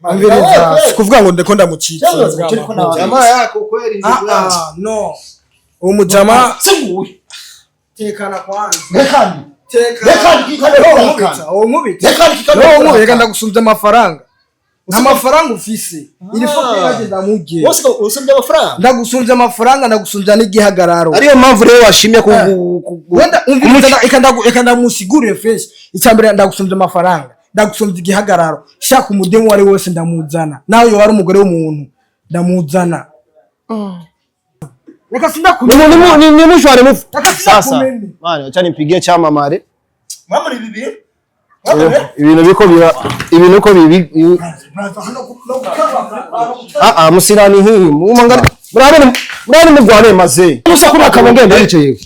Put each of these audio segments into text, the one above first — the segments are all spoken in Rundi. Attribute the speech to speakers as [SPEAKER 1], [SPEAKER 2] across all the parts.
[SPEAKER 1] Umviriza, sikuvuga ngo ndiko ndamucitsa.
[SPEAKER 2] Cyangwa turiko na-
[SPEAKER 3] Jamaa yako kweli ndugu yangu.
[SPEAKER 1] Ah, ah, no. Uwo mujama
[SPEAKER 2] Singuye.
[SPEAKER 1] tekana kwanza.
[SPEAKER 2] Rekani.
[SPEAKER 1] Tekana.
[SPEAKER 2] Rekani kikane.
[SPEAKER 1] Uwo nkubita.
[SPEAKER 2] Rekani kikane.
[SPEAKER 1] No, nkubita reka ndagusumbya amafaranga. Nta mafaranga ufise. Iri foto yaje ndamubwiye.
[SPEAKER 2] Wose usumvye amafaranga.
[SPEAKER 1] Ndagusumbya amafaranga, ndagusumbya n'igihagararo.
[SPEAKER 3] Ariyo mpamvu rero washimye ku
[SPEAKER 1] Wenda umviriza reka ndamusigurire fresh. Icya mbere ndagusumbya amafaranga, ndagusumbya igihagararo. Shaka umudemu uwo ari we wese ndamuzana. Nawe yoba ari umugore w'umuntu ndamuzana. Reka sindakumenya.
[SPEAKER 3] ni mushware mufu.
[SPEAKER 1] Reka
[SPEAKER 3] Sasa
[SPEAKER 1] sindakumenya.
[SPEAKER 3] bana acha nimpigie chama mare.
[SPEAKER 2] Mwamuri bibiri.
[SPEAKER 3] Ibintu biko bira ibintu uko bibi. Ah ah, musirani hihi mumangana murabone murabone mugwane maze. Musa kuri akabongenda yicaye.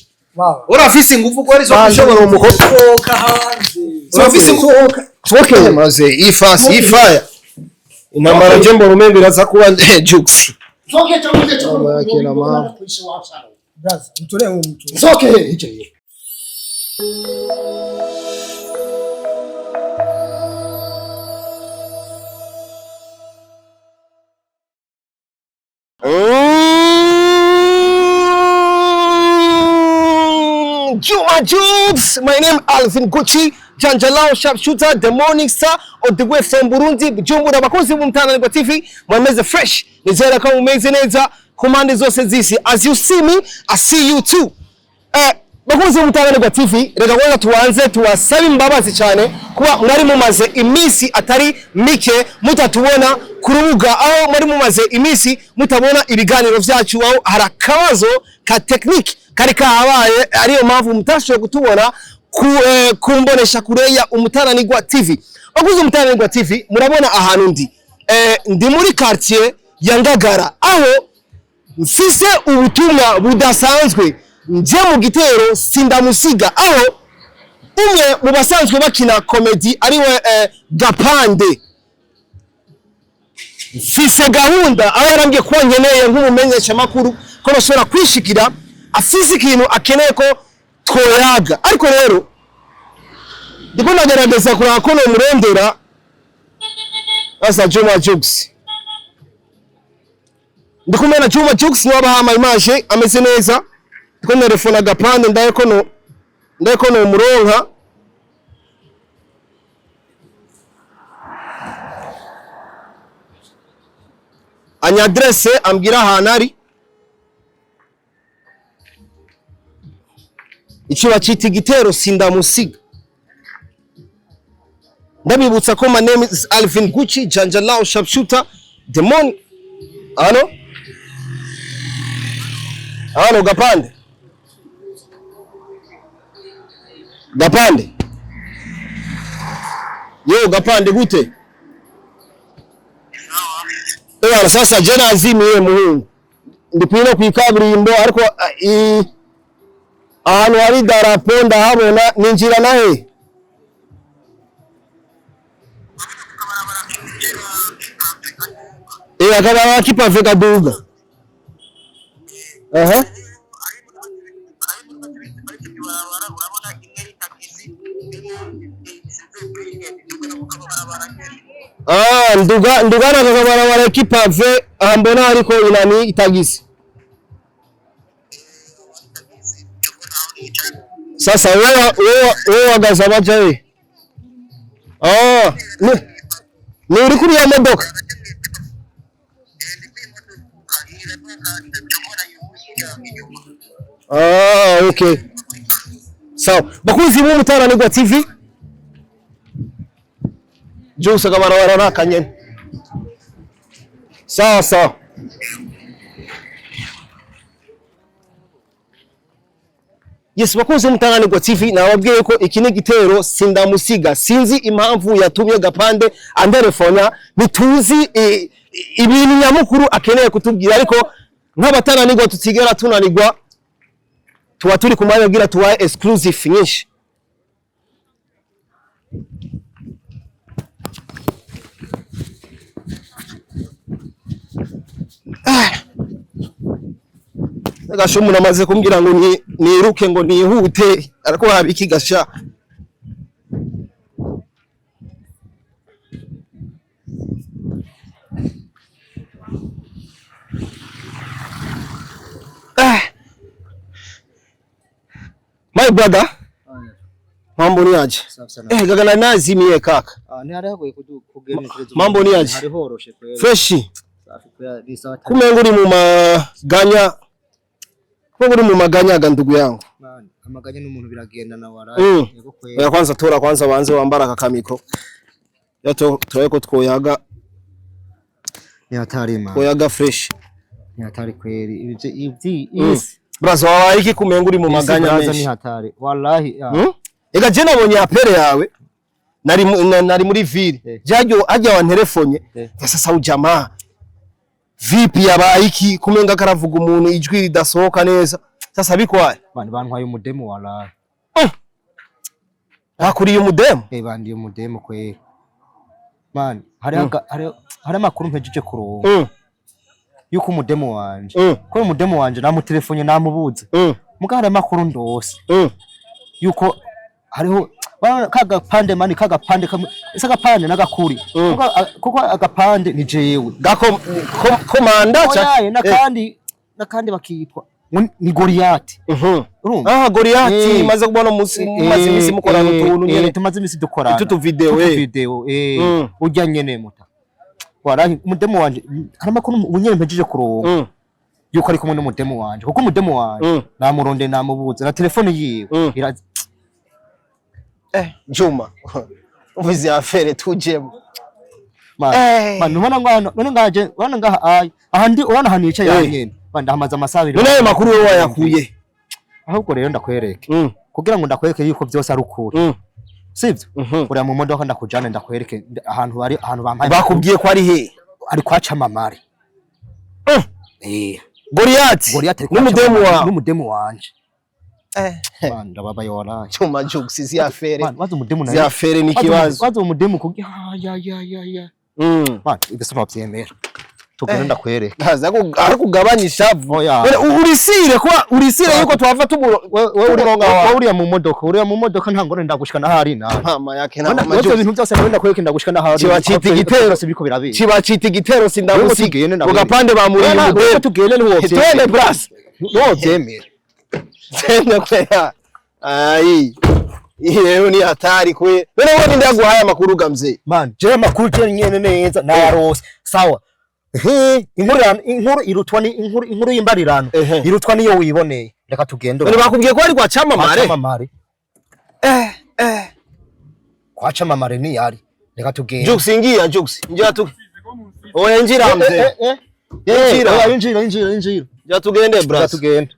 [SPEAKER 4] Urafise ingufu kweli zo
[SPEAKER 3] Bashobora umukobwa.
[SPEAKER 1] Sohoka hanze.
[SPEAKER 4] Urafise ingufu.
[SPEAKER 3] Okay maze ifasi ifaya. Intambara je mbona umengo iraza kuba jukes.
[SPEAKER 2] Soke choke choke.
[SPEAKER 3] Mama yake na mama.
[SPEAKER 1] Braza, mtolee huyu mtu.
[SPEAKER 2] Soke hicho.
[SPEAKER 3] Juma Jukes, my name Alvin Gucci, Janjalao Sharpshooter, the morning star on the way from Burundi, Bujumbura. Bakunzi b'Umutananirwa TV, mwameze fresh, nizera ko mumeze neza ku mpande zose z'isi. As you see me, I see you too. Bakunzi b'Umutananirwa TV, reka kwanza tubanze tubasabe imbabazi cyane kuba mwari mumaze iminsi atari mike mutatubona ku rubuga, aho mwari mumaze iminsi mutabona ibiganiro vyacu, aho hari akabazo ka technique kari kahabaye, ariyo mpamvu mutashoboye kutubona ku, kumbonesha kure ya Umutananirwa TV. Bakunzi Umutananirwa TV, murabona ahantu ndi. Ndi muri quartier ya Ngagara aho mfise ubutumwa budasanzwe nje mu gitero sindamusiga, aho umwe mu basanzwe bakina komedi ariwe Gapande. Mfise gahunda aho yarambwiye ko nkeneye nk'umumenyeshamakuru ko bashobora kwishikira afise ikintu akeneye ko twoyaga, ariko rero ndiko ndagerageza kuraba ko nomurondera. Asa Juma Jux, ndi kumwe na Juma Jux niwe abaha ama image ameze neza. Ndiko nterefona Gapande ndaye ko no ndaye ko nomuronka. Anyadrese ambwira ahantu ari, icyo bacita igitero sindamusiga. Ndabibutsa ko my name is Alvin Gucci, Janjalao Sharpshooter, the mon hano hano. Gapande, Gapande, yo Gapande gute? Ewana, sasa je nazimiye muhungu, ndi kwino kwikaburimbo ariko ahantu hari darapo ndahabona, ninjira nahe? Akabarabara k'ipave kaduga. Aha. Ah, nduga ndugana kakabarabara k'ipave aha mbona hariko inani itagisi. Sasa wewe wagaza baja we. Ah, ni uri kuri ya modoka. Ah, okay. Sawa. Bakunzi b'Umutananirwa TV. Jose akabarabara nakanyene. Sawa sawa. Yes, bakunzi b'Umutananirwa TV, nababwiye ko iki ni igitero sindamusiga. Sinzi impamvu yatumye Gapande anderefona, ntituzi ibintu nyamukuru akeneye kutubwira, ariko nk'abatananirwa tutigera tunanirwa, tuba turi ku mwanya kugira tubahe exclusive nyinshi. Gasha umuntu amaze kumbwira ngo niruke ngo nihute, ariko haba iki gasha? My brother, mambo ni aje? Eh, gaga na nazimiye kaka.
[SPEAKER 2] Ah, ntihari hagoye kugenekereza.
[SPEAKER 3] Mambo ni aje?
[SPEAKER 2] Hari horoshe kweli.
[SPEAKER 3] Fresh.
[SPEAKER 2] Safi kweli, ni sawa.
[SPEAKER 3] Kumenga uri mu maganya. Kumenga uri mu maganya ga ndugu yangu.
[SPEAKER 2] Man, amaganya n'umuntu biragenda na waraye. Yego kweli.
[SPEAKER 3] Oya, kwanza tora, kwanza banze wambara aka kamicro. Yato turaye ko twoyaga.
[SPEAKER 2] Ni hatari man.
[SPEAKER 3] Twoyaga fresh.
[SPEAKER 2] Ni hatari kweli. Ibyo ibyi isi.
[SPEAKER 3] Brazo, wabaye iki kumenga uri mu maganya
[SPEAKER 2] Isi
[SPEAKER 3] menshi?
[SPEAKER 2] ni hatari. Wallahi. Ah.
[SPEAKER 3] Ega je nabonye appel yawe, nari muri ville. Jajo ajya wanterefonye. Sasa ujamaa vipi, yabaye iki kumenga karavuga umuntu ijwi ridasohoka neza? Sasa bikwaye?
[SPEAKER 2] Man, bantwaye umudemu wallahi.
[SPEAKER 3] Bakuriye umudemu?
[SPEAKER 2] Eh, bandiye umudemu kweli. Man, hari hari amakuru mpejeje kuronka yuko umudemu wanje. Ko umudemu wanje namutelefone namubuze. Muga hari amakuru ndose yuko hariho kagapande mani, kagapande kamwe ese agapande n'agakuri. Kuko agapande ni jewe.
[SPEAKER 3] Gako komanda cha
[SPEAKER 2] Oyaye, n'akandi n'akandi bakitwa ngo ni Goriyati. Urumva?
[SPEAKER 3] Ah, Goliati. Maze kubona umunsi maze iminsi mukorana utuntu nyene.
[SPEAKER 2] Tumaze imisi dukorana.
[SPEAKER 3] Utu video,
[SPEAKER 2] Utu video, eh. Urya nyene muta warahi umudemu wanje, hari amakuru ubu nyene mpejeje kuronka yuko ari kumwe n'umudemu wanje, kuko umudemu wanje namuronde namubuze na telefone yiwe
[SPEAKER 3] Eh, Juma, uvize affaire tujemo.
[SPEAKER 2] Man, man, ubona ngo hano none ngaje, urabona ngaha ayi aha ndi, urabona ahantu yicaye aha nyene, man, ndahamaze amasaha 2.
[SPEAKER 3] None ayo makuru wowe wayakuye?
[SPEAKER 2] Ahubwo rero ndakwereke, kugira ngo ndakwereke yuko byose ari ukuri, sivyo?
[SPEAKER 3] Mhm.
[SPEAKER 2] Uriya mu modoka ndakujane ndakwereke ahantu bari, ahantu bampaye.
[SPEAKER 3] Bakubwiye ko ari he?
[SPEAKER 2] Ari kwa Camamare. Eh.
[SPEAKER 3] Goliati.
[SPEAKER 2] Goliath ari kwa
[SPEAKER 3] n'umudemu
[SPEAKER 2] Camamare,
[SPEAKER 3] wawe?
[SPEAKER 2] N'umudemu wanje. Man, ndababaye waraye.
[SPEAKER 3] Chuma Jux, izi affaire.
[SPEAKER 2] Man, waza umudemu nawe.
[SPEAKER 3] Izi affaire ni kibazo.
[SPEAKER 2] Waza umudemu kugira ya ya ya ya. Man, ibyo sinabyemera, tugende ndakwereke.
[SPEAKER 3] Ntaza akugabanya ishavu.
[SPEAKER 2] Oya.
[SPEAKER 3] None urisire kuba urisire yuko twava tumuronga
[SPEAKER 2] Wewe
[SPEAKER 3] wawe.
[SPEAKER 2] uriya mu modoka nta ngorane, ndagushika n'ahari nawe.
[SPEAKER 3] Mama yake na
[SPEAKER 2] Urabona
[SPEAKER 3] mama
[SPEAKER 2] ibyo
[SPEAKER 3] Jux.
[SPEAKER 2] bintu byose nawe ndakwereke, ndagushika n'ahari.
[SPEAKER 3] Kiba cita igitero.
[SPEAKER 2] Byose biriko birabera.
[SPEAKER 3] Kiba cita igitero sindamusiga.
[SPEAKER 2] Tugende ndakwereke.
[SPEAKER 3] Ugapande bamuriye
[SPEAKER 2] Wewe
[SPEAKER 3] umudemu.
[SPEAKER 2] tugende ntiwovyemera.
[SPEAKER 3] Twende bras.
[SPEAKER 2] Ntiwovyemera.
[SPEAKER 3] Twende kwea. Ai. Iyi ni hatari kwe. None wowe ninde yaguhaye amakuru ga mzee?
[SPEAKER 2] Man, jewe amakuru je nyene neza nayarose. Sawa. Ehe, inkuru irutwa ni inkuru y'imbarirano. Irutwa niyo wiboneye. Reka tugende.
[SPEAKER 3] None bakubwiye ko ari kwa
[SPEAKER 2] Kwa
[SPEAKER 3] Camamare?
[SPEAKER 2] Camamare. Kwa Camamare ni yari. Reka tugende.
[SPEAKER 3] Jux, ingia Jux. Ingia tu. Oya, injira mzee. Injira.
[SPEAKER 2] Injira. Injira, injira, injira.
[SPEAKER 3] Injira tugende
[SPEAKER 2] Reka
[SPEAKER 3] bras.
[SPEAKER 2] tugende.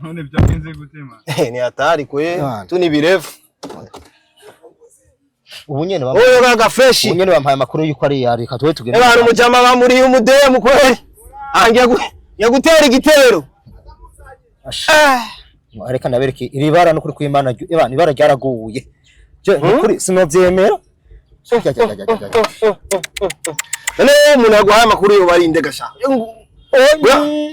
[SPEAKER 5] None byagenze gute man?
[SPEAKER 3] Eh, ni hatari kwe.
[SPEAKER 2] Man.
[SPEAKER 3] Tu ni birefu.
[SPEAKER 2] Ubu nyene
[SPEAKER 3] Oyo gaga fresh.
[SPEAKER 2] ubu nyene bampaye amakuru yuko ari yari. Reka tube tugende.
[SPEAKER 3] Abantu mujama bamuriye umudemu kweli. Angiye yagutera igitero.
[SPEAKER 2] Reka ndabereke iri bara n'ukuri kw'Imana, ibana ibara ryaraguye. Je nukuri sinovyemera. Ja, ja, ja, ja, ja, ja.
[SPEAKER 3] None umuntu yaguhaye amakuru yo barinde gasha.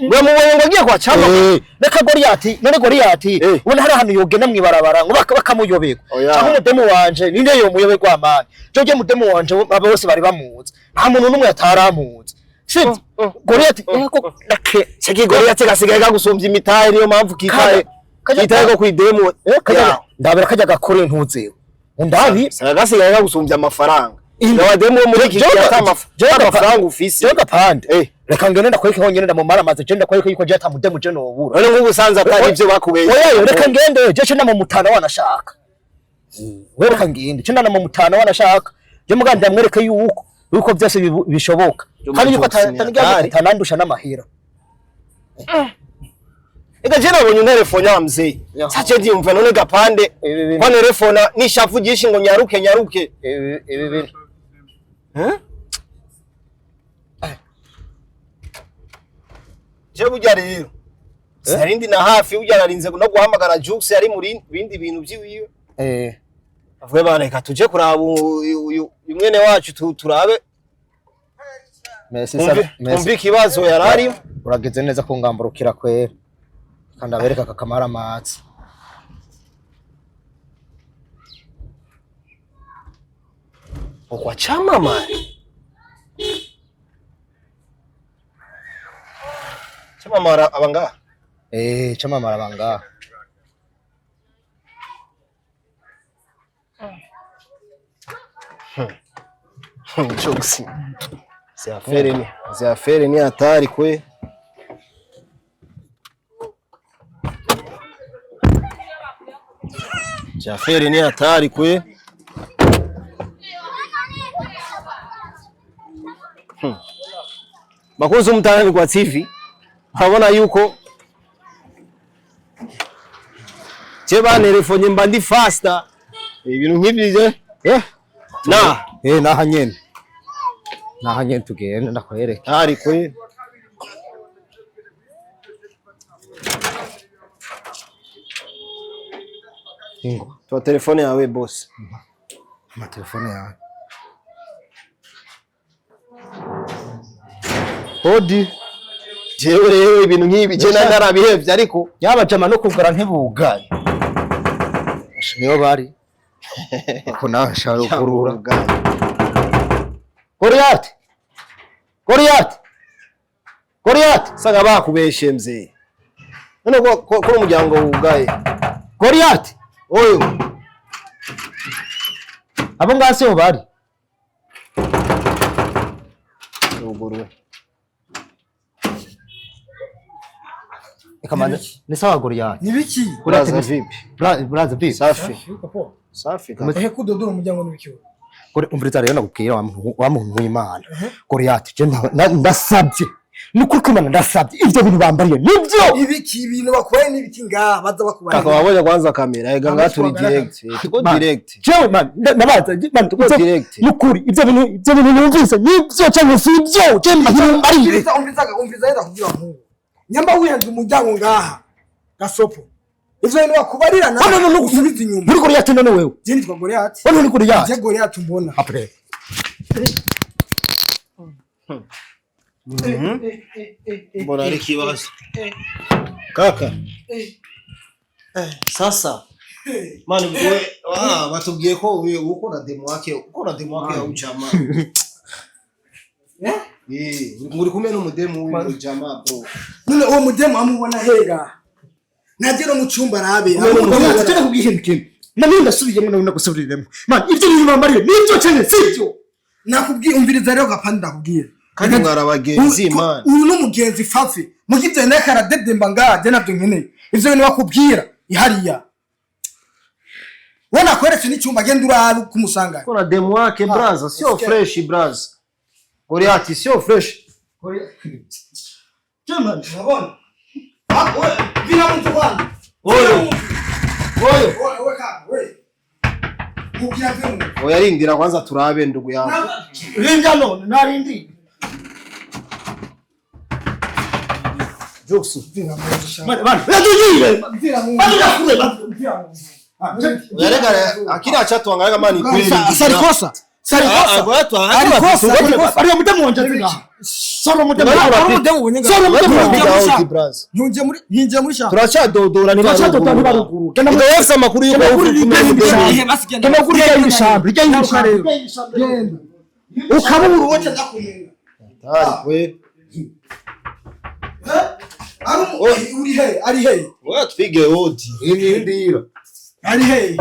[SPEAKER 3] Uramubonye ngo agiye kwa Chama?
[SPEAKER 2] Eh, reka Goriyati, none Goriyati ubona hari ahantu yogenda mw'ibarabara ngo bakamuyoberwa?
[SPEAKER 3] Oya.
[SPEAKER 2] Cyangwa umudemu wanje ninde yomuyoberwa amani? Joje mudemu wanje abo bose bari bamuzi, nta muntu n'umwe ataramuzi, sivyo? Goriyati yego nake.
[SPEAKER 3] Seki Goriyati gasigaye kagusumbya imitahe, niyo mpamvu kitaye kitaye ko kwidemu.
[SPEAKER 2] Eh, kajya ndabera kajya gakore ntuzewe undabi.
[SPEAKER 3] Saka gasigaye kagusumbya amafaranga. Abademu bo muri iki gihe ata amafaranga ufise.
[SPEAKER 2] Jewe gapande, reka ngende ndakwereke honyene ndamumara amaze, je ndakwereke yuko je ata mudemu je nobura.
[SPEAKER 3] None nk'ubu usanze atari ibyo bakubeshye.
[SPEAKER 2] Oya, reka ngende je ndamumutana wanashaka. We reka ngende je ndamumutana wanashaka, je muganda ndamwereke yuko byose bishoboka kandi yuko atanandusha n'amahera.
[SPEAKER 3] Ega je nabonye unterefone wa mzee. Sache ndiyumva none gapande
[SPEAKER 2] Ibi bintu-
[SPEAKER 3] kwa nerefona nishavu ryinshi ngo nyaruke nyaruke.
[SPEAKER 2] Ibi bintu.
[SPEAKER 3] Eh? Je burya rero sinarindi na hafi, burya narinze no guhamagara Jux yari muri bindi bintu vyiwiwe. Avuye bana, reka tuje kuraba uyu mwene wacu turabe
[SPEAKER 2] Merci merci.
[SPEAKER 3] twumve ikibazo yararimo.
[SPEAKER 2] Urageze neza kungamburukira kwera kandi abereka aka kamara amatsi.
[SPEAKER 3] Kwa Chamamare. Chamamare aba ngaha.
[SPEAKER 2] Camamara banga.
[SPEAKER 3] Jokes. Ziafere ni hatari kwe. Ziafere ni hatari kwe. Bakunzi b'Umutananirwa TV, urabona yuko je banterefonye mba ndi faster. Ibintu nk'ivyo je na
[SPEAKER 2] Naha nyene. Naha nyene tugenda ndakwereka.
[SPEAKER 3] Hatari kwe.
[SPEAKER 2] Ingo.
[SPEAKER 3] Toa telefone yawe boss.
[SPEAKER 2] Ama telefone yawe. Hodi.
[SPEAKER 3] Jewe rero ibintu nk'ibi je narabihevye ariko
[SPEAKER 2] Yaba jama no kugara ntibugaye. Niyo bari. Ko nawe nshaka kurura. Goliath. Goliath. Goliath.
[SPEAKER 3] Sanga bakubeshe mzee. None ko umuryango wugaye.
[SPEAKER 2] Goliath.
[SPEAKER 3] Oyo.
[SPEAKER 2] Abo ngasi bo bari.
[SPEAKER 3] Uguruwe.
[SPEAKER 2] Ikamanda ni sawa Goliath.
[SPEAKER 1] Nibiki?
[SPEAKER 3] Uraza vipi?
[SPEAKER 2] Braza vipi?
[SPEAKER 3] Safi. Safi kaka.
[SPEAKER 1] Ehe, kudodora umuryango nibiki?
[SPEAKER 2] Kore umviriza rero nakubwira wa muntu w'Imana. Goliath je ndasabye. Nukuri kw'Imana ndasabye ivyo bintu bambariye nivyo.
[SPEAKER 1] Ibiki ibintu bakubaye nibiki ngaha baza bakubaye.
[SPEAKER 3] Kaka wabonye kwanza kamera ega
[SPEAKER 1] Ntabwo
[SPEAKER 3] ngaturi
[SPEAKER 1] twagaragara.
[SPEAKER 3] direct. Tuko
[SPEAKER 2] Man,
[SPEAKER 3] direct.
[SPEAKER 2] Jewe man nabaza man
[SPEAKER 3] Tuko direct.
[SPEAKER 2] Nukuri ivyo bintu numvise nivyo canke sivyo je mbariye.
[SPEAKER 1] Umviriza umviriza umviriza yenda kugira nkubu. Nyamba wihenze umuryango ngaha. Gasopo. Ivyo bintu bakubarira na.
[SPEAKER 2] No, no, no,
[SPEAKER 1] usubiza inyuma.
[SPEAKER 2] Muri Goliath none wewe.
[SPEAKER 1] Je nitwa Goliath.
[SPEAKER 2] Wewe ni Goliath.
[SPEAKER 1] Je Goliath mbona.
[SPEAKER 2] Apre.
[SPEAKER 3] Mbona ari kibazo. Kaka. Sasa. Mani wewe batubwiye ko wewe uko na demo wake uko na demo wake ya ujamaa. Uri kumwe n'umudemu w'uyu jamaa bro.
[SPEAKER 1] None uwo mudemu amubona hega. Nagera mu cyumba arabe.
[SPEAKER 2] Goliath tena kubwiye ikintu kimwe. Nani ndasubiyemo nawe ndagusubiriremo. Man ivyo bintu bambariye nivyo canke sivyo.
[SPEAKER 1] Nakubwiye umviriza rero gapanda ndakubwiye.
[SPEAKER 3] Kandi mwari abagenzi man.
[SPEAKER 1] Uyu n'umugenzi fafi. Mugivyo neka aradedemba ngaha je navyo nkeneye. Ivyo bintu bakubwira ihariya. We nakweretse n'icyumba genda urabe kumusanga.
[SPEAKER 3] Uko na demo wake braza sio fresh braza. Goliath sio fresh.
[SPEAKER 2] Jama
[SPEAKER 1] Urabona? Ah, we, vira mtu kwanza.
[SPEAKER 3] Oyo. Oyo.
[SPEAKER 1] We, we kaka, we. Mubwira vyo.
[SPEAKER 3] Oya rindira kwanza turabe ndugu yangu.
[SPEAKER 2] rinda none narindi.
[SPEAKER 3] Jokes.
[SPEAKER 1] Vira mu.
[SPEAKER 2] Man man yatugire.
[SPEAKER 1] Vira mu.
[SPEAKER 2] Man ndakure man.
[SPEAKER 1] Vira mu.
[SPEAKER 3] Yareka akira chatuangalia kama ni kweli.
[SPEAKER 1] Sarikosa. Sarikosa. Arikosa. Arikosa.
[SPEAKER 2] Ariyo mudemu wanje zinga. Soro mudemu.
[SPEAKER 1] Ari umudemu wenye.
[SPEAKER 2] Soro mudemu
[SPEAKER 3] Piga out braza.
[SPEAKER 1] Yunje muri yinjiye muri shamba.
[SPEAKER 3] Turachadodora
[SPEAKER 2] Turachadodora ntibaruguru.
[SPEAKER 3] Genda yafise amakuru yuko
[SPEAKER 2] Genda kuri
[SPEAKER 3] ufite
[SPEAKER 2] Genda kuri rya ishambi, rya ishambi.
[SPEAKER 1] Genda. Ukabura uwote ndakumenya.
[SPEAKER 3] Hatari kwe.
[SPEAKER 1] Ari uri he? Ari he?
[SPEAKER 3] Wewe tupige hodi.
[SPEAKER 2] Indira.
[SPEAKER 1] Ari he?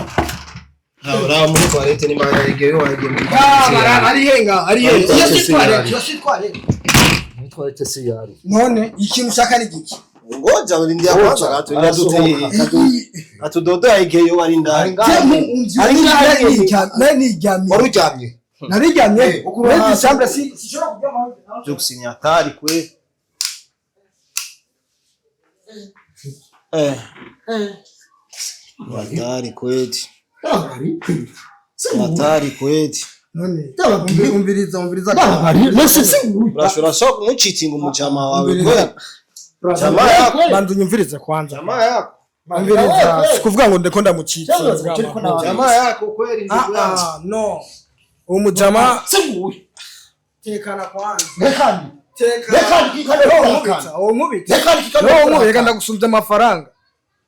[SPEAKER 3] Ura muri toilette ni mara igeyo wagiye muri.
[SPEAKER 1] Ah, ari he nga? Ari he? Iyo si toilette, iyo si toilette.
[SPEAKER 2] Muri toilette si yari.
[SPEAKER 1] None ikintu ushaka ni giki?
[SPEAKER 3] Ngoja urindia kwanza katuinda dute. Atudodoa igeyo ari ndani.
[SPEAKER 1] Ari niryamye.
[SPEAKER 2] Wari uryamye.
[SPEAKER 1] Nariryamye. Muri chambre si sishobora kuryama.
[SPEAKER 3] Jokes ni hatari kwe. Hatari kweli. Hatari kweli.
[SPEAKER 1] None umviriza umviriza.
[SPEAKER 3] Urashobora kumucitinga umujama wawe kweli. Jamaa yako.
[SPEAKER 1] Banza unyumvirize kwanza.
[SPEAKER 3] Jamaa yako.
[SPEAKER 1] Umviriza. Sikuvuga ngo ndeko ndamucitse.
[SPEAKER 3] Jamaa yako kweli ndugu yangu.
[SPEAKER 1] Ah, no. Umujama
[SPEAKER 2] Singuye.
[SPEAKER 1] tekana kwanza.
[SPEAKER 2] Rekani.
[SPEAKER 1] Tekana.
[SPEAKER 2] Rekani kikane.
[SPEAKER 1] Umubitsa.
[SPEAKER 2] Rekani kikane.
[SPEAKER 1] No, umubitsa ndagusumbya amafaranga.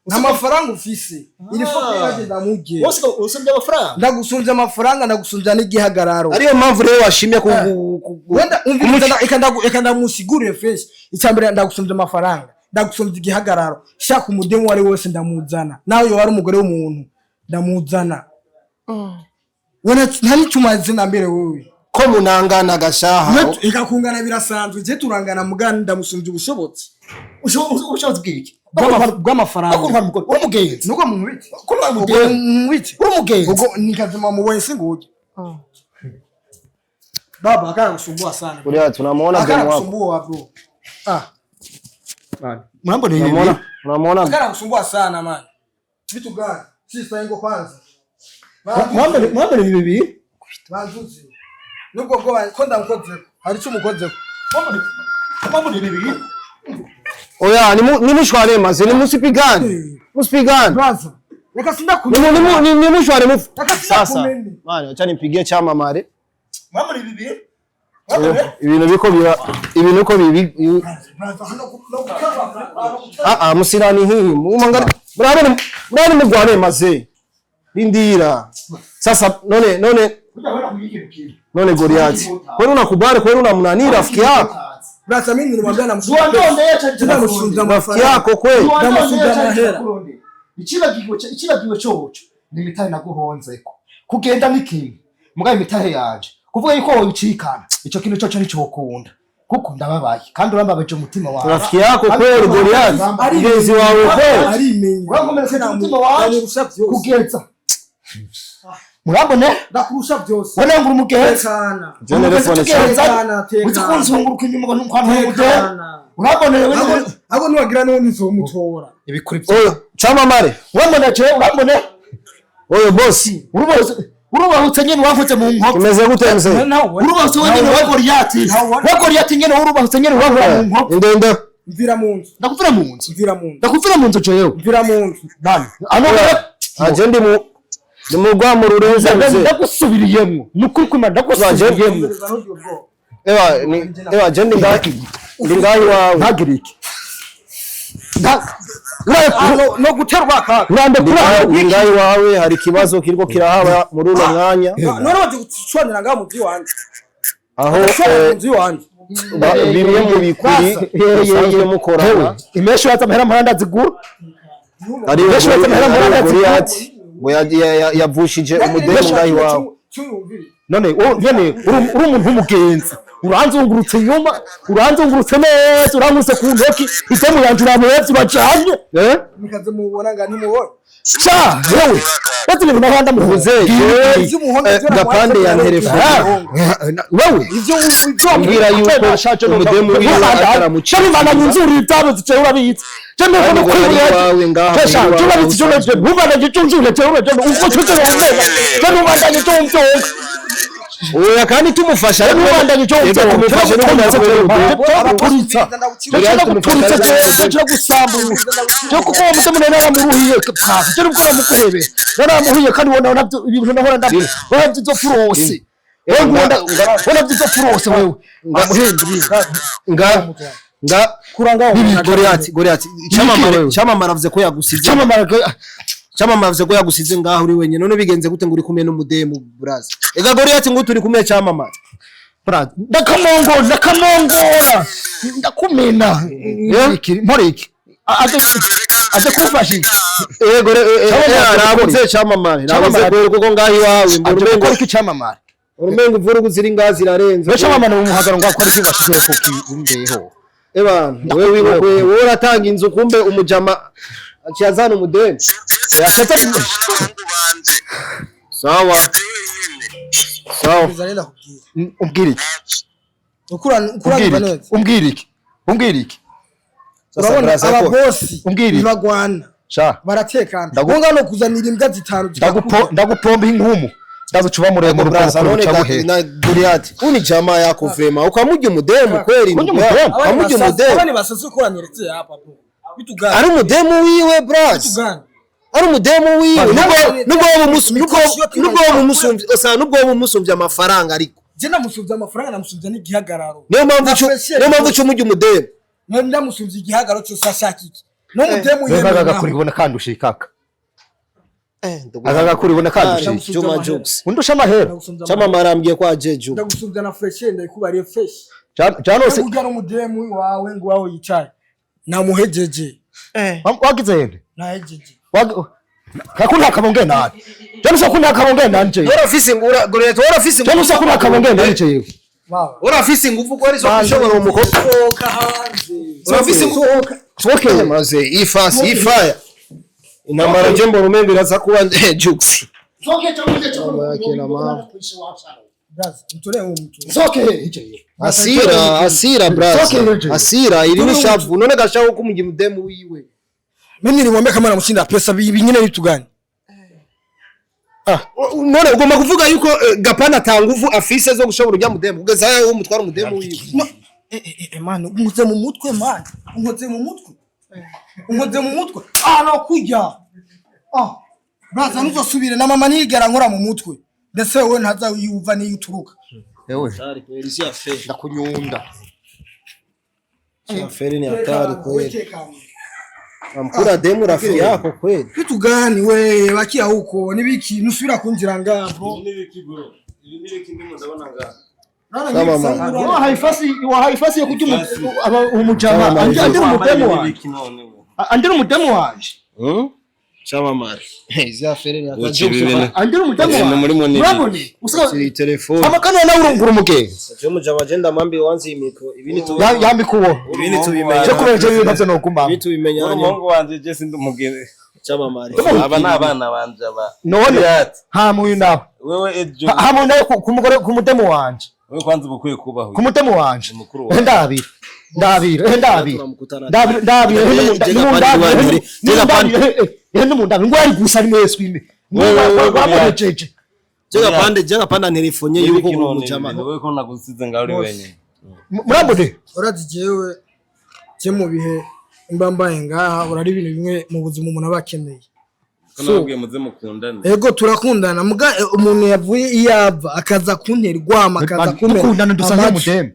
[SPEAKER 1] Nta mafaranga ufise. Iri foto iragenda mugiye.
[SPEAKER 2] Wose usumbya amafaranga.
[SPEAKER 1] Ndagusumbya amafaranga ndagusumbya n'igihagararo.
[SPEAKER 3] Ariyo mpamvu rero washimye ku
[SPEAKER 1] Wenda umviriza eka ndamusigurire fresh. Icyambere ndagusumbya amafaranga. Ndagusumvye igihagararo. Shaka umudemu uwo ari we wese ndamuzana, nawe yoba ari umugore w'umuntu ndamuzana. Wena nta n'icumaze na mbere wewe.
[SPEAKER 3] Ko munangana gashaha?
[SPEAKER 1] Ikakungana birasanzwe, je turangana mugani, ndamusumvye ubushobozi.
[SPEAKER 2] Ubushobozi bw'iki?
[SPEAKER 1] Bw'amafaranga.
[SPEAKER 2] Uri umugenzi.
[SPEAKER 1] Nuko mumubiti.
[SPEAKER 2] Ko uri umugenzi.
[SPEAKER 1] Mumubiti.
[SPEAKER 2] Uri umugenzi.
[SPEAKER 1] Ubwo nikazima mubonye singuje. Baba akana kusumbua sana.
[SPEAKER 3] Uriya tunamuona
[SPEAKER 1] Akana
[SPEAKER 3] demu wako.
[SPEAKER 1] kusumbua bro. Ah,
[SPEAKER 2] Murambona ibi?
[SPEAKER 3] Unamuona? Unamuona?
[SPEAKER 1] akana kusumbua sana man. Vitu gani? Sister ingo kwanza.
[SPEAKER 2] Murambona ibi bibiri?
[SPEAKER 1] Banzuzi. Nubwo bwo ko ndamukozeko. Hari icyo umukozeko.
[SPEAKER 2] Murambona ibi bibiri?
[SPEAKER 3] Oya, nimushwane maze, nimusipigane. Musipigane.
[SPEAKER 1] Brother. Reka sindakumenya.
[SPEAKER 3] Nimushwane mufu.
[SPEAKER 1] Reka
[SPEAKER 3] Sasa.
[SPEAKER 1] sindakumenya.
[SPEAKER 3] Mani, acha nimpigie Chamamare.
[SPEAKER 2] Murambona ibi bibiri?
[SPEAKER 3] Ibintu biko bira, ibintu ko bibi.
[SPEAKER 1] Brother, hano no gukaba.
[SPEAKER 3] Ah ah, musirani hihi. Mumangana. Murabone, murabone mugwane maze. Lindira. Sasa none Goliath. Kwani unakubali, kwani unamnani rafiki yako?
[SPEAKER 1] Brother, mimi nilimwambia namsumbuza. Ndamusunza
[SPEAKER 3] Rafiki
[SPEAKER 1] amafaranga.
[SPEAKER 3] yako kweli.
[SPEAKER 1] Ndamusubiza amahera.
[SPEAKER 2] Ikibagiwe coco ni imitahe naguhonzeko kugenda n'ikintu mugabe imitahe yanje kuvuga yuko woyicikana ico kintu coco nticokunda kuko ndababaye kandi urambabaje umutima wawe.
[SPEAKER 3] Rafiki yako kweli Goliath. Mgenzi wawe kweli.
[SPEAKER 1] Arimenya.
[SPEAKER 2] Urankomeretsa umutima wanje.
[SPEAKER 1] Ndakurusha byose.
[SPEAKER 2] Kugeza murambone.
[SPEAKER 1] Ndakurusha byose.
[SPEAKER 2] Wanangura umugenzi.
[SPEAKER 1] Tekana.
[SPEAKER 3] Jene telefone
[SPEAKER 2] Tekana,
[SPEAKER 1] tekana.
[SPEAKER 2] Uzi kunzunguruka inyuma ngo nkwantu
[SPEAKER 1] Tekana.
[SPEAKER 2] urambone.
[SPEAKER 1] Abo niwagira n'ubundi nzomutora.
[SPEAKER 2] Ibikuri.
[SPEAKER 3] Oyo, Chamamare.
[SPEAKER 2] Urambone je, urambone.
[SPEAKER 3] Oyo boss.
[SPEAKER 2] Urubahutse nyene wavutse mu nkoko.
[SPEAKER 3] Kimeze gute mzee?
[SPEAKER 2] Urubahutse wenyene wa Goliyati, wa Goliyati nyene urubahutse nyene wahura mu nkoko.
[SPEAKER 3] Ndende.
[SPEAKER 1] Mvira mu nzu.
[SPEAKER 2] Ndakuvira mu nzu.
[SPEAKER 1] Mvira mu nzu.
[SPEAKER 2] Ndakuvira mu nzu jewe.
[SPEAKER 1] Mvira mu nzu.
[SPEAKER 2] Nani ano?
[SPEAKER 3] Aje ndi mu ndi mu rwamo rurenze mzee.
[SPEAKER 2] Ndagusubiriyemwo nukuri kwima, ndagusubiriyemwo.
[SPEAKER 3] Ewa ni ewa je ndi ngahi wawe.
[SPEAKER 2] Ntagire iki.
[SPEAKER 1] No guterwa kaga.
[SPEAKER 2] Urande.
[SPEAKER 3] Ndi ngahi wawe, hari ikibazo kiriko kirahaba muri uno mwanya.
[SPEAKER 1] None baje gucwanira ngaho mu nzu iwanje.
[SPEAKER 3] Aho
[SPEAKER 1] Gucwanira mu nzu iwanje.
[SPEAKER 3] Bimwe mu bikuri musanzwe mukorana.
[SPEAKER 2] Imesho yaza amahera mpora ndazigura.
[SPEAKER 3] Hari
[SPEAKER 2] Benshi batamera muri agatsiko.
[SPEAKER 3] Goliath ngo yavushije umudemu ngahi wawe.
[SPEAKER 1] Cyumvire.
[SPEAKER 2] None nyene uri umuntu w'umugenzi, uranzungurutse inyuma, uranzungurutse neza, urankuse ku ntoki, idemu yanje uramuhevye urajanye.
[SPEAKER 3] Eh?
[SPEAKER 1] Mukaze mubona nga ntimubona.
[SPEAKER 2] Sha yewe, bazi ibintu nahanda muhuze.
[SPEAKER 1] Ivyo umuhonga ivyo
[SPEAKER 3] Gapande ya telefone.
[SPEAKER 2] Wewe
[SPEAKER 1] Ivyo ivyo
[SPEAKER 3] Mbwira yuko umudemu wiwe ataramucika.
[SPEAKER 2] Bana nyunzuri ibitabo zice urabizi je
[SPEAKER 3] Kandi
[SPEAKER 2] ndabona
[SPEAKER 3] ngo ari iwawe ngaha
[SPEAKER 2] Kesha
[SPEAKER 3] muri iwawe
[SPEAKER 2] urabizi je
[SPEAKER 3] usanzwe.
[SPEAKER 2] ntubandanye cyo nzure je uraje uko cyo umena je ntubandanye cyo umbyonga.
[SPEAKER 3] Oya, kandi tumufasha.
[SPEAKER 2] Ntubandanye cyo
[SPEAKER 3] Reka tumufashe
[SPEAKER 2] umbyonga, guturitsa je cyo gusambura cyo kuko uwo mutima naramuruhiye pfa cyo nubwo namukuhebe naramuhuye kandi ubona nabyo ibintu nahora ndabyo wabyo izo furose wewe ngunda wabyo izo furose wewe amuhindurira.
[SPEAKER 3] Nga
[SPEAKER 1] Kuranga.
[SPEAKER 3] Goliath, Goliath, Chamamare, Chamamare avuze ko yagusize.
[SPEAKER 2] Cyamamara.
[SPEAKER 3] Chamamare avuze ko yagusize ngaho uri wenyine. None bigenze gute ngo uri kumwe n'umudemu braza? Ega Goliath, ngo turi kumwe Chamamare.
[SPEAKER 2] Ndakamongora, ndakamongora, ndakumena iki mpore iki aje aje kumfasha iki?
[SPEAKER 3] Yego,
[SPEAKER 2] Chamamare.
[SPEAKER 3] Nabuze Chamamare, nabuze.
[SPEAKER 2] Chamamare.
[SPEAKER 3] Kweri kuko ngaho iwawe
[SPEAKER 2] Aje
[SPEAKER 3] mbona umengo
[SPEAKER 2] gukora iki cyamamare?
[SPEAKER 3] Umengo imvurugu ziri ngaho zirarenze.
[SPEAKER 2] Be cyamamare mu muhagaro ngo akora iki washizeho kuki umbeho?
[SPEAKER 3] Ebana, wewe wewe wewe uratanga inzu, kumbe umujama aciye azana umudeni.
[SPEAKER 2] Yashatse.
[SPEAKER 3] Sawa sawa.
[SPEAKER 1] Bizarenda kubwira.
[SPEAKER 2] Umbwira iki?
[SPEAKER 1] Ukurana
[SPEAKER 2] Umbwira
[SPEAKER 1] ukurana
[SPEAKER 2] iki?
[SPEAKER 1] neza.
[SPEAKER 2] Umbwira iki? Umbwira iki?
[SPEAKER 3] Sasa
[SPEAKER 1] Urabona
[SPEAKER 3] braza ko
[SPEAKER 1] ababosi
[SPEAKER 2] Umbwira iki?
[SPEAKER 1] ntibagwana.
[SPEAKER 2] Sha
[SPEAKER 1] Baratekana.
[SPEAKER 2] Ndagu-
[SPEAKER 1] Ngo no kuzanira imbwa zitanu.
[SPEAKER 2] Ndagupo ndagupomba inkumu ndazucuba muremure.
[SPEAKER 3] Braza,
[SPEAKER 2] ubwo
[SPEAKER 3] none
[SPEAKER 2] buca
[SPEAKER 3] na Goliath uni jamaa yako vrema ukamurya umudemu kweli?
[SPEAKER 2] Kurya umudemu?
[SPEAKER 3] Ukamurya umudemu?
[SPEAKER 1] Abana basaze ukuranyeretse hapa bro. Vitu gani?
[SPEAKER 3] Ari umudemu wiwe braza.
[SPEAKER 1] Vitu gani?
[SPEAKER 3] Ari umudemu wiwe. Nubwo wowe nubwo wowe
[SPEAKER 1] Mikosi
[SPEAKER 3] umusumvye osa, nubwo wowe umusumvye amafaranga ariko
[SPEAKER 1] Je namusumvye amafaranga, namusumvye n'igihagararo.
[SPEAKER 3] Niyo mpamvu
[SPEAKER 1] Na fresh.
[SPEAKER 3] niyo mpamvu uca umurya umudemu.
[SPEAKER 1] None ndamusumvye igihagararo cyose ashaka iki? No mudemu
[SPEAKER 2] Wewe
[SPEAKER 1] yemwe.
[SPEAKER 2] agakuri kubona kandi ushikaka agakuri ubona kandi ushika.
[SPEAKER 3] Juma Jux.
[SPEAKER 2] Undusha amahera.
[SPEAKER 3] Chamamare ambwiye ko aje Juma.
[SPEAKER 1] Ndagusumvya na fresh, ndayikubariye fresh.
[SPEAKER 2] Janose.
[SPEAKER 1] Urya n'umudemu wawe ngo wawe yicaye. Namuhejeje.
[SPEAKER 2] Wagize hende?
[SPEAKER 1] Nahejeje.
[SPEAKER 2] Kakunda kabonge nani? Jamusa kunda kabonge nanje.
[SPEAKER 3] Urafise ngura Goliath, urafise
[SPEAKER 2] Jamusa kunda kabonge nanje.
[SPEAKER 3] Urafise ingufu ko ari zo kushobora umukobwa.
[SPEAKER 1] Sohoka hanze.
[SPEAKER 3] Urafise ingufu.
[SPEAKER 2] Okay.
[SPEAKER 3] Maze ifasi ifaya. Intambara je mbona umengo iraza kuba Jux.
[SPEAKER 2] Soke chamuze.
[SPEAKER 3] Kina mama.
[SPEAKER 1] Braza, mtolee huyu mtu.
[SPEAKER 2] Soke hiche.
[SPEAKER 3] Asira, asira braza.
[SPEAKER 2] Soke.
[SPEAKER 3] Asira iri ni shavu. None gashavu kumugira mudemu wiwe.
[SPEAKER 1] Mimi nilimwambia kama namshinda pesa, vingine vitu gani?
[SPEAKER 3] Ah, none ugomba kuvuga yuko Gapana ata nguvu afise zo gushobora urya mudemu kugeza yaho umutwara umudemu wiwe.
[SPEAKER 1] Man, unkoze mu mutwe man. Unkoze mu mutwe. Unkoze mu mutwe. Ah, no kujya. Ah. Braza, ntuzosubire na mama nigera nkora mu mutwe. Ndetse wewe ntaza yuva niyo uturuka.
[SPEAKER 2] Ewe. Ndakunyunda.
[SPEAKER 3] Aferi ni hatari kweli. Amkura demu rafiki yako kweli.
[SPEAKER 1] Vitu gani we bakia huko nibiki nusubira kunjira nga bro.
[SPEAKER 3] Kama mama.
[SPEAKER 2] Wa haifasi wa haifasi yo kujya umujama andi umudemu wanje. Andi umudemu wanje.
[SPEAKER 3] Chamamare. Izi aferi ni hatari.
[SPEAKER 2] Andi umudemu wanje. Urabone?
[SPEAKER 3] Usiri telefone.
[SPEAKER 2] Amakana nawe urungura umugenzi.
[SPEAKER 3] Je mujama je ndamambi wanzi imikro. Ibini tu.
[SPEAKER 2] Yambikuwo.
[SPEAKER 3] Ibini tubimenya.
[SPEAKER 2] Je kubera je ibibazo no kumama.
[SPEAKER 3] Ibini tubimenya.
[SPEAKER 6] Umuhungu wanje je sindi umugenzi.
[SPEAKER 3] Chamamare.
[SPEAKER 6] Aba ni abana banje aba.
[SPEAKER 2] None ha muyu nawe.
[SPEAKER 6] Wewe ejo.
[SPEAKER 2] Ha muyu nawe kumugore kumudemu wanje.
[SPEAKER 6] Wewe kwanza ubukwiye kubaho.
[SPEAKER 2] Kumudemu wanje.
[SPEAKER 6] Mukuru wawe.
[SPEAKER 2] Ndabira. Ndabira, ndabira. Ndabira, ndabira, ndabira. Ngo ari gusa ni mwese ime. Ngo
[SPEAKER 3] Jenga pande, jenga pande ntelefone yuko umujama.
[SPEAKER 6] Wewe ko nagusize ngaho uri wenyine.
[SPEAKER 2] Murambone.
[SPEAKER 1] Urazi jewe je mu bihe mba mbaye ngaha urari ibintu bimwe mu buzima umuntu aba akeneye.
[SPEAKER 6] Ko nababwiye muze mukundane.
[SPEAKER 1] Ego turakundana muga umuntu yavuye iyava akaza kuntera igwama akaza kumera.
[SPEAKER 2] Dukundana dusangira umudemu.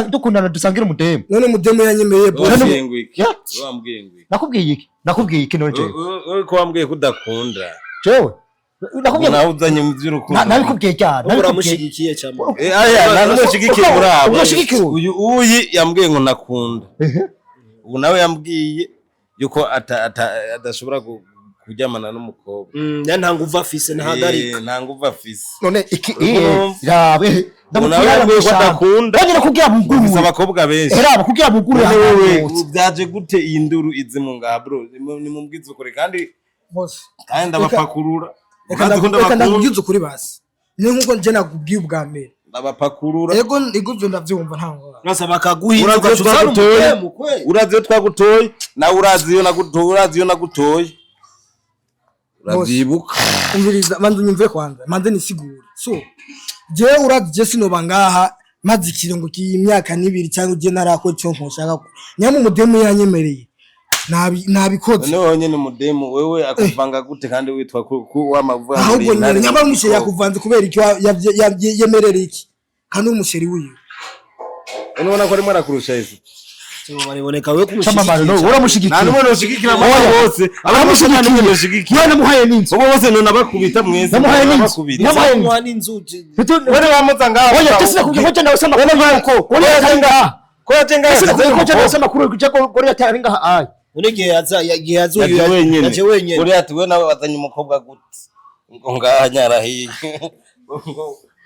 [SPEAKER 2] Dukundana dusangira umudemu.
[SPEAKER 1] None mudemu yanyemeye bro.
[SPEAKER 6] Wambwiye ngo iki? Wambwiye ngo iki?
[SPEAKER 2] Nakubwiye iki? Nakubwiye iki none jewe?
[SPEAKER 6] Wewe ko wambwiye ko udakunda.
[SPEAKER 2] Jewe? Nakubwiye
[SPEAKER 6] nawe uzanye mu by'urukundo.
[SPEAKER 2] Nabikubwiye cyane.
[SPEAKER 3] Uramushigikiye cyane.
[SPEAKER 6] Aya namushigikiye muri abo.
[SPEAKER 2] Umushigikiye.
[SPEAKER 6] Uyu uyi yambwiye ngo nakunda. Ubu nawe yambwiye yuko adashobora kuryamana n'umukobwa.
[SPEAKER 3] Nta nguvu afise ntahagarika.
[SPEAKER 6] Nta nguvu afise.
[SPEAKER 2] None iki yabe
[SPEAKER 6] nawe yambwiye ko adakunda.
[SPEAKER 2] Ngira kugira buguru.
[SPEAKER 6] Abakobwa benshi.
[SPEAKER 2] Era kugira buguru.
[SPEAKER 6] Wewe byaje gute iyi nduru izimu ngaha bro? Ni mumbwize ukuri kandi
[SPEAKER 1] bose.
[SPEAKER 6] Kandi ndabapakurura.
[SPEAKER 1] Reka ndakubwize ukuri basi. Ni nkuko nje nakubwiye ubwa mbere.
[SPEAKER 6] Ndabapakurura.
[SPEAKER 1] Ego ego ndavyumva nta ngorane.
[SPEAKER 3] Urasa bakaguhinduka ugacuza umudemu kweli.
[SPEAKER 6] Urazi iyo twagutoye nawe urazi iyo nagutoye urazi iyo nagutoye. Uravyibuka.
[SPEAKER 1] Umviriza manze unyumve kwanza manze nisigure. So jewe urazi je sinoba ngaha maze ikiringo cy'imyaka n'ibiri cyangwa je narako cyo nkoshaka. Nyamu umudemu yanyemereye. Nabikoze.
[SPEAKER 6] None wewe nyene umudemu wewe akuvanga gute kandi witwa ku wamavuga
[SPEAKER 1] ahubwo nyene nyamba umusheri yakuvanze kubera icyo yemerera iki kandi umusheri wiwe.
[SPEAKER 6] None ubona ko arimo arakurusha ese.
[SPEAKER 3] Bariboneka wewe
[SPEAKER 2] Chamamare no uramushigikiye.
[SPEAKER 6] Nta numwe noshigikira amaboko bose. Abamushigikiye.
[SPEAKER 2] Wewe namuhaye n'inzu.
[SPEAKER 6] Ubo bose none abakubita mwese.
[SPEAKER 2] Namuhaye n'inzu. Namuhaye
[SPEAKER 3] n'inzu.
[SPEAKER 6] Wewe wamuza ngaha.
[SPEAKER 2] Oya tese nakubwiye ko nawe sema ko ko yatari ngaha.
[SPEAKER 6] Ko yaje ngaha.
[SPEAKER 2] Tese nakubwiye ko nawe sema kuri kuje ko yatari ngaha ayi.
[SPEAKER 3] None gihe yaza gihe yazuye yaje wenyene.
[SPEAKER 6] Uri ati wewe nawe wazanye umukobwa gute? Ngo ngaha nyarahiye.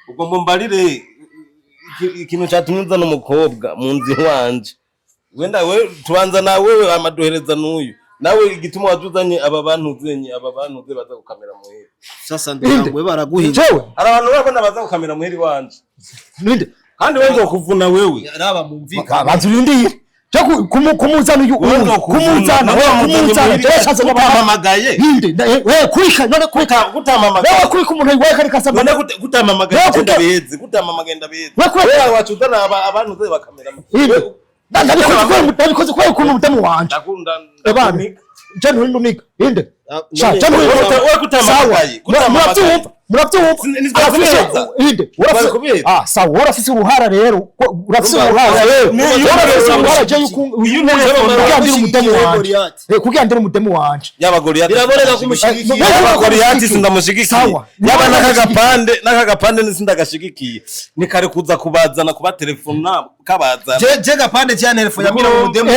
[SPEAKER 6] Ubwo mumbarire ikintu cyatumye uzana umukobwa mu nzu wanje. Wenda we tubanza na wewe amaduhereza n'uyu. Nawe igituma wajuzanye aba bantu zenye aba bantu ze baza gukamera muheri.
[SPEAKER 3] Sasa ndangwe baraguhinda.
[SPEAKER 2] Jewe
[SPEAKER 6] hari abantu babona baza gukamera muheri wanje.
[SPEAKER 2] Ninde?
[SPEAKER 6] Kandi wewe nzokuvuna wewe.
[SPEAKER 3] Raba mumvika.
[SPEAKER 2] Banzurindiye. Cyo kumuzana uyu kumuzana kumuzana cyashatse
[SPEAKER 6] kutamamagaye.
[SPEAKER 2] Ninde? Wewe kurika none kurika
[SPEAKER 6] kutamamagaye.
[SPEAKER 2] Wewe kurika umuntu wewe karika samba.
[SPEAKER 6] None kutamamagaye ndabeze kutamamagaye ndabeze. Wewe wacuzana abantu ze bakamera.
[SPEAKER 2] Ndabikoze kubera ukuntu umudamu wanje.
[SPEAKER 6] Ndakunda.
[SPEAKER 2] Ebana. Je nturi nunika. Inde. Sha je nturi
[SPEAKER 6] wewe kutamamagaye.
[SPEAKER 2] Muravyumva. Muravyumva?
[SPEAKER 6] Nitwari
[SPEAKER 2] Arafise
[SPEAKER 6] kubiheza.
[SPEAKER 2] inde? Urafise
[SPEAKER 6] Twari kubiheza.
[SPEAKER 2] Ah, sawa, urafise uruhara rero. Urafise uruhara. Urafise uruhara je yuko
[SPEAKER 6] Uyu telefone
[SPEAKER 2] kugira ndire umudemu wanje.
[SPEAKER 4] Goliath.
[SPEAKER 2] Kugira ndire umudemu wanje.
[SPEAKER 6] Yaba Goliath.
[SPEAKER 4] Biraboneka ko umushigikiye.
[SPEAKER 6] Yaba Goliath sindamushigikiye.
[SPEAKER 2] Sawa.
[SPEAKER 6] Yaba n'aka gapande, n'aka gapande sindagashigikiye. Ni kare kuza kubazana kubatelefona kabazana.
[SPEAKER 4] Je gapande cya telefone yabwira ngo mudemu.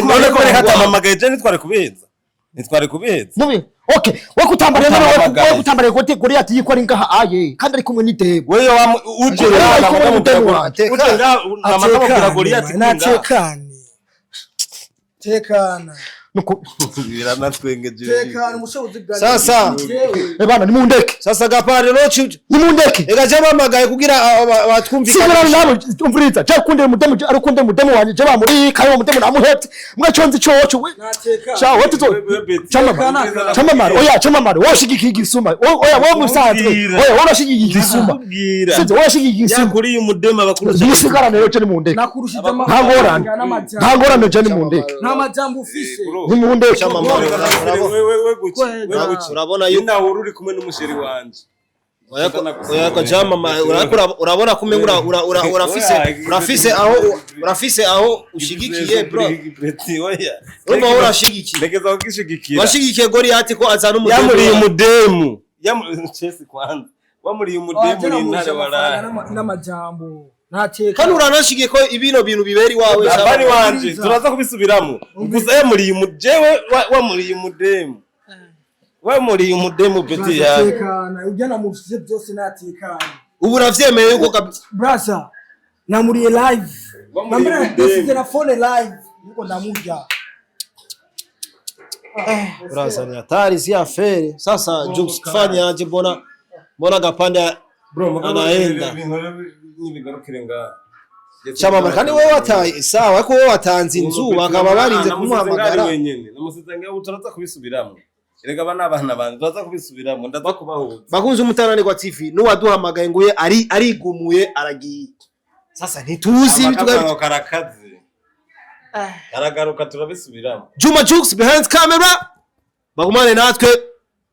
[SPEAKER 6] None ko reka atamamagaye je nitware kubiheza. Nitware kubiheza.
[SPEAKER 2] Mubi. Okay, we kutambara rero
[SPEAKER 6] Utamamagaye.
[SPEAKER 2] we kutambara gote Goliath yiko ari ngaha aye kandi ari kumwe n'idebo.
[SPEAKER 6] Wewe wa uje
[SPEAKER 2] Wewe ari kumwe n'umudemu wanje.
[SPEAKER 6] Uje ngaha Goliath kwinga.
[SPEAKER 1] Natekane, tekana.
[SPEAKER 2] Nuko
[SPEAKER 6] Biranatwengeje.
[SPEAKER 1] Tekana umushobozi bwa
[SPEAKER 4] Sasa.
[SPEAKER 2] eh bana, nimundeke.
[SPEAKER 4] Sasa gapande rochi
[SPEAKER 2] Nimundeke.
[SPEAKER 4] ega je bamagaye kugira batwumvikane.
[SPEAKER 2] Sigara nabo umviriza je kundira umudemu ari kundira umudemu wanje je bamuri kandi uwo mudemu namuhetse mwe conzi coco we.
[SPEAKER 1] Natekane.
[SPEAKER 2] Sha wowe tuzo chamamare chamamare oya chamamare wowe ushigikiye igisuma oya wowe musanzwe oya wowe urashigikiye igisuma
[SPEAKER 6] Kubwira.
[SPEAKER 2] sinzi wowe urashigikiye igisuma.
[SPEAKER 6] Yakuriye umudemu abakurusha.
[SPEAKER 2] Musigara rero je nimundeke.
[SPEAKER 1] Nakurushije
[SPEAKER 2] Nta ngorane, nta ngorane, je nimundeke.
[SPEAKER 1] Nta majambo ufise.
[SPEAKER 2] Nimundeke.
[SPEAKER 4] Chamamare. Urabona yuko
[SPEAKER 6] nawe uri kumwe n'umusheri wanje.
[SPEAKER 4] Oya ko jamama urabona ko umenga urafise urafise aho ushigikiye bro. Urumva wowe urashigikiye.
[SPEAKER 6] Ndegeza kugishigikira.
[SPEAKER 4] Washigikiye Goliath ko azana umudemu.
[SPEAKER 6] Yamuriye umudemu. Chesi kwanza. Wamuriye umudemu ni intare waraye.
[SPEAKER 1] N'amajambo natekane.
[SPEAKER 4] Kandi uranashigiye ko ibino bintu bibera iwawe.
[SPEAKER 6] Abari wanje turaza kubisubiramo. Gusa yamuriye umujewe wamuriye umudemu. Wamuriye umudemu peti yawe.
[SPEAKER 1] Natekana ujya namushije byose natekana.
[SPEAKER 4] Ubu uravyemeye yuko kabisa.
[SPEAKER 1] Brother, namuriye live.
[SPEAKER 6] Wamuriye
[SPEAKER 1] Namuriye
[SPEAKER 6] umudemu.
[SPEAKER 1] nasize na phone live niko ndamurya.
[SPEAKER 4] Urazana hatari si afere. Sasa Jux fanya aje mbona gapande
[SPEAKER 6] Bro,
[SPEAKER 4] anaenda.
[SPEAKER 6] Nibigarukire ngaha.
[SPEAKER 4] Chamamare kandi wowe wataye sawa ariko wowe watanze inzu bakaba barinze kumuhamagara.
[SPEAKER 6] Wenyene namusize ngaho turaza kubisubiramo. Erega aba n'abana banje turaza kubisubiramo ndaza kubahuza.
[SPEAKER 4] Bakunze umutananirwa TV nuwaduhamagaye nguye ari arigumuye aragiye. Sasa ntituzi
[SPEAKER 6] Akabango karakaze. Karagaruka turabisubiramo.
[SPEAKER 4] Juma Jux behind camera bagumane natwe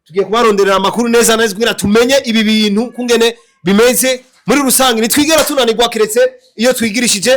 [SPEAKER 4] tugiye kubaronderera amakuru neza neza kugira tumenye ibi bintu kungene bimeze muri rusange. Nitwigera tunanirwa kiretse iyo twigirishije.